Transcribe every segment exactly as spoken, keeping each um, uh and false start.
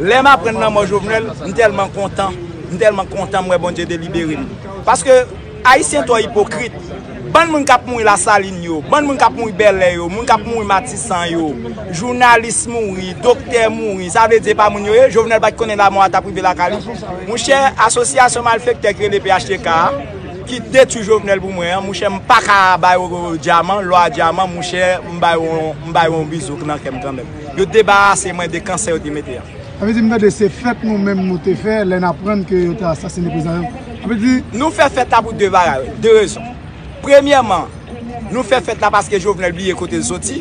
Lè m aprann lanmò Jovenel, m tèlman kontan, m tèlman kontan m wè Bondye te libere m. Paske Ayisyen twò ipokrit. Bann moun k ap mouri Lasalin yo, bann moun k ap mouri Bèlè yo, moun k ap mouri Matisan yo, jounalis mouri, doktè mouri, sa vle di e pa moun yo ye? Jovenel pa t konnen lanmò a t ap rive lakay li? Monchè, asosyasyon malfektè ki rele P H T K a, ki detwi Jovenel pou mwen an, monchè, m pa ka ba yo dyaman, lò a dyaman, monchè, m ba yo, m ba yo yon bizou nan kè m kanmenm. Yo debarase mwen de kansè yo te mete a. Sa vle di, m tande se fèt nou menm nou te fè lè n aprann ke yo te asasine prezidan. Sa vle di, nou fè fèt la pou de bagay, de rezon. Premyèman, nou fè fèt la paske Jovenel bliye kote l soti.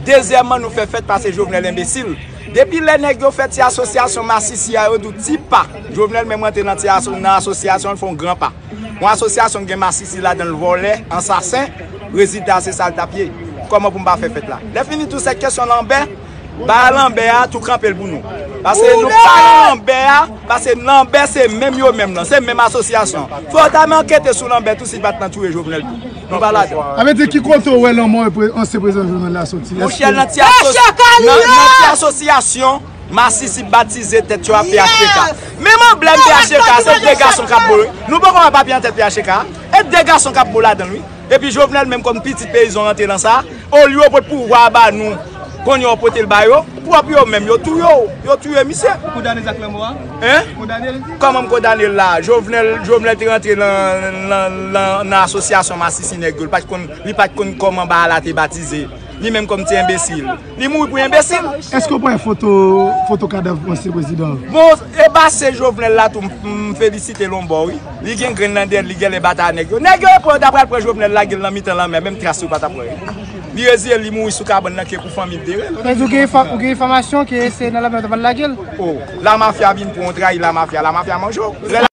Dezyèmman, nou fè fèt paske Jovenel enbesil. Depi lè nèg yo fè ti asosyasyon masisi a, yo di w ti pa. Jovenel menm rantre nan ti aso-, nan asosyasyon, l fè yon gran pa. Yon asosyasyon ki gen masisi ladan l, vòlè, ansasen, rezilta se sa l t ap ye. Kòman pou m pa fè fèt la? Lè fini tou, se kesyon Lanbè, ba Lanbè a tou kanpe l pou nou. Paske nou pa nan Lanbè a, paske Lanbè se menm yo menm nan, se menm asosyasyon. Fò w ta men ankete sou Lanbè tou si l pa t nan touye Jovenel tou. Nou pa ladan. Sa vle di ki kote w wè lanmò pre-, ansyen prezidan Jovenel la soti? Monchè, nan ti asos-, nan, nan ti asosyasyon masisi batize tèt yo a P H T K. Menm anblèm P H T K, se de gason k ap bo l. Nou poko wè papye nan tèt P H T K. E de gason k ap bo ladan l, wi. Epi Jovenel menm kòm pitit peyizan rantre nan sa. Olye yo pot pouvwa a ba nou, kounye a yo pote l ba yo. Pwòp yo menm, yo touye w. Yo touye misye. Kondane zak lanmò a? Hein? Kondane l? Kòman m kondane l la? Jovenel, Jovenel te rantre nan, nan, nan, nan asosyasyon masisi nèg yo. Li pa t konn, li pa t konn kòman bagay la te batize. Li menm kòm ti enbesil. Li mouri pou enbesil. Èske w pran foto, foto kadav ansyen prezidan? Bon, e ba se Jovenel la tou, m, m felisite l yon bò, wi. Li gen grenn nan dèyè l, li genlè bat a nèg yo. Nèg yo pran, yo ta pral pran Jovenel lage l nan mitan lanmè, menm tras yo pa t ap wè. Li reziye l, li mouri sou kabann nan ke pou fanmi l tere l. Sa vle di w gen enfò-, w gen enfòmasyon ke se nan lanmè yo ta pral lage l? Oh, lamafya vin pran w, trayi lamafya, lamafya manje w.